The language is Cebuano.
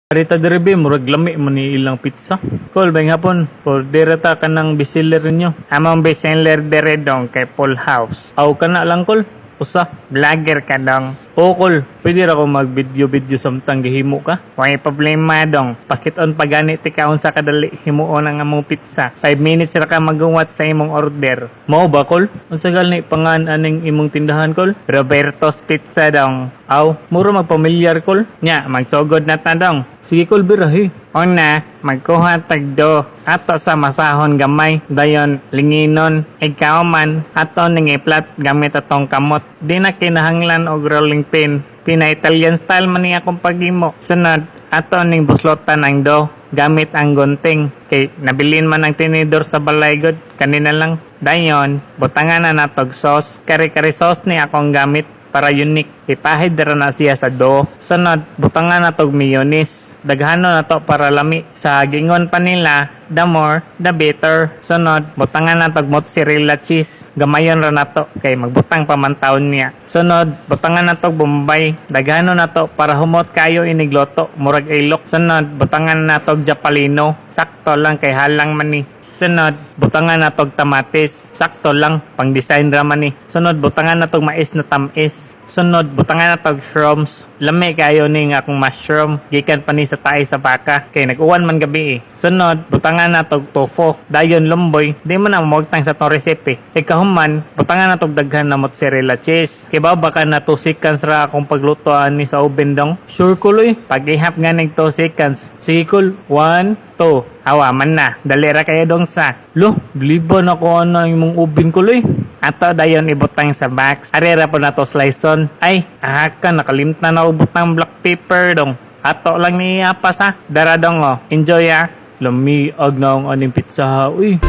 Rita diri be, murag lami man ni ilang pizza. Kol, maayong hapon. Order ta kanang bestseller ninyo. Among bestseller dere, dong, kay Full House. Aw, kana lang, kol. Usa. Vlogger ka, dong? Oo, kol. Pwede ra ko mag-video-video samtang gihimo ka? Way problema, dong. Pakit-on pa gani tika unsa kadali himuon ang among pizza. 5 minutes ra ka maguwat sa imong order. Mao ba, kol? Unsa gali pangalan aning imong tindahan, kol? Roberto's Pizza, dong. Aw, mura magpamilyar, kol. Nya, magsugod na ta, dong. Sige, kol, birahi. Una, magkuha tag dough. Ato sa masahon gamay, dayon linginon. Ikaw man, ato ning i-flat gamit atong kamot. Di na kinahanglan og rolling pin. Pina-Italian style man ni akong paghimo. Sunod, ato ning buslotan ang dough gamit ang gunting. Kay nabilin man ang tinidor sa balay gud, kanina lang. Dayon, butangan na natog sauce. Kare-kare sauce ni akong gamit para unique. Ipahid ra na siya sa dough. Sunod, butangan na tog mayonnaise. Daghano na to para lami. Sa gingon pa nila, the more, the better. Sunod, butangan na tog mozzarella cheese. Gamayon ra na to kay magbutang pa man taon niya. Sunod, butangan na tog bombay. Daghano na to para humot kayo inigloto, murag ilok. Sunod, butangan na tog jalapeno. Sakto lang kay halang man ni. Sunod, butangan na tog kamatis. Sakto lang, pang design ra man ni. Sunod, butangan na tog mais na tamis. Sunod, butangan na tog shrooms. Lami kayo ni nga akong mushroom. Gikan pa ni sa tae sa baka. Kay nag-uwan man gabi eh. Sunod, butangan na tog tofu. Dayon lumboy, di mo na mamugtang sa tong recipe. Ikahuman, butangan na tog daghan na mozzarella cheese. Kibaw ba ka na 2 seconds ra akong pagluto ani sa oven, dong? Sure, kol eh. Pag-ihap nga ning 2 seconds. Sige, kol. 1, 2. Awa man na, dali ra kayo, dong, sa. Lo, biliban ako ana imong oven, kol eh. Ato dayon ibutang sa box. Ari ra po nato slice-on. Ay, ahaka, nakalimtan na ubutang black pepper, dong. Ato lang ni apas ha. Dara, dong, oh. Enjoy ah. Lamiag na ang aning pizza ha, uy.